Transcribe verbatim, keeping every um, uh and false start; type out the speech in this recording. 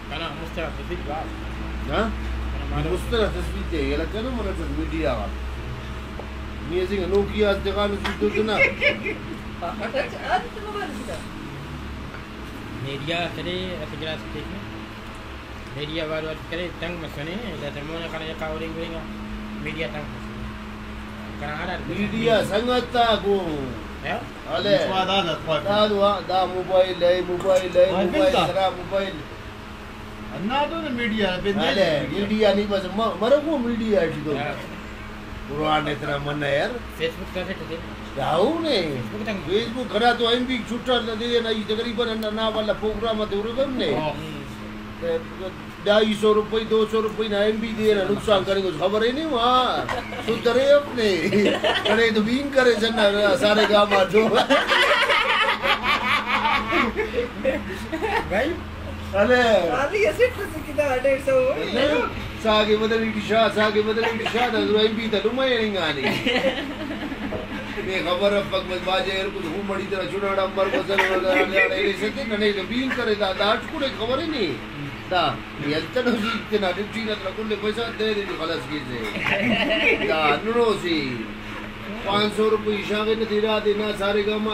کنا مسترا تصویر بھاز۔ ہاں؟ کنا معلوم۔ مسترا تصویر تے یلہ کنا منٹ میڈیا غا۔ نی اسے نوکیا اس دغان اس تو تنا۔ میڈیا کرے اسہ گڑاس تیک نے۔ میڈیا وار وار کرے تنگ مسنے، دا تر مونے کنا یکا ورنگ ورنگ آ میڈیا تنگ مسنے۔ کنا ہرار میڈیا سنگت تا گو۔ ہاں؟ الے۔ دا دا، دا موبائل اے، موبائل اے، موبائل موبائل تا۔ ترا موبائل۔ ہندا تو نے میڈیا پہ دے الے، دے۔ میڈیا نہیں بس م-، مرو کو میڈیا ٹی تو۔ ہاں۔ قرآن اتنا من ہے یار۔ فیس بک کا سے ٹھیک ہے۔ داؤ نے۔ فیس بک تنگ۔ فیس بک کرا تو ایم بی چھٹا دے نا، یہ تقریباً نا، نا والا پروگرام تے ارے بم نے۔ ہاں۔ تے ڈھائی سو روپئی، دو سو روپئی نا ایم بی دے نا نقصان کرے، کچھ خبر ہی نہیں ہوا۔ تو درے اپنے۔ کڑے تو بین کرے جنا سارے گاما تو۔ بھائی۔ الے۔ خالی اسٹ سے کتا ڈیڑھ سو ہوئی۔ ساگے بدلی ٹی شاہ، ساگے بدلی ٹی شاہ، دا زرو ایم بی تا لمہ ہننگانے۔ بے خبر افک بس باجا ہر کچھ ہو مڑی تیرا چناڑا مر وزن وزن اڑے اڑے سے تے ننے تو بین کرے دا، دا اٹ کڑے خبر ہی نہیں۔ دا، یلتنو زی تینا ڈیوٹی نا تینا کل پیسہ دے دے خلاص کیسے۔ دا، ننو سی۔ پانچ سو روپئی شاغے نا تیرا دے نا سارے گاما۔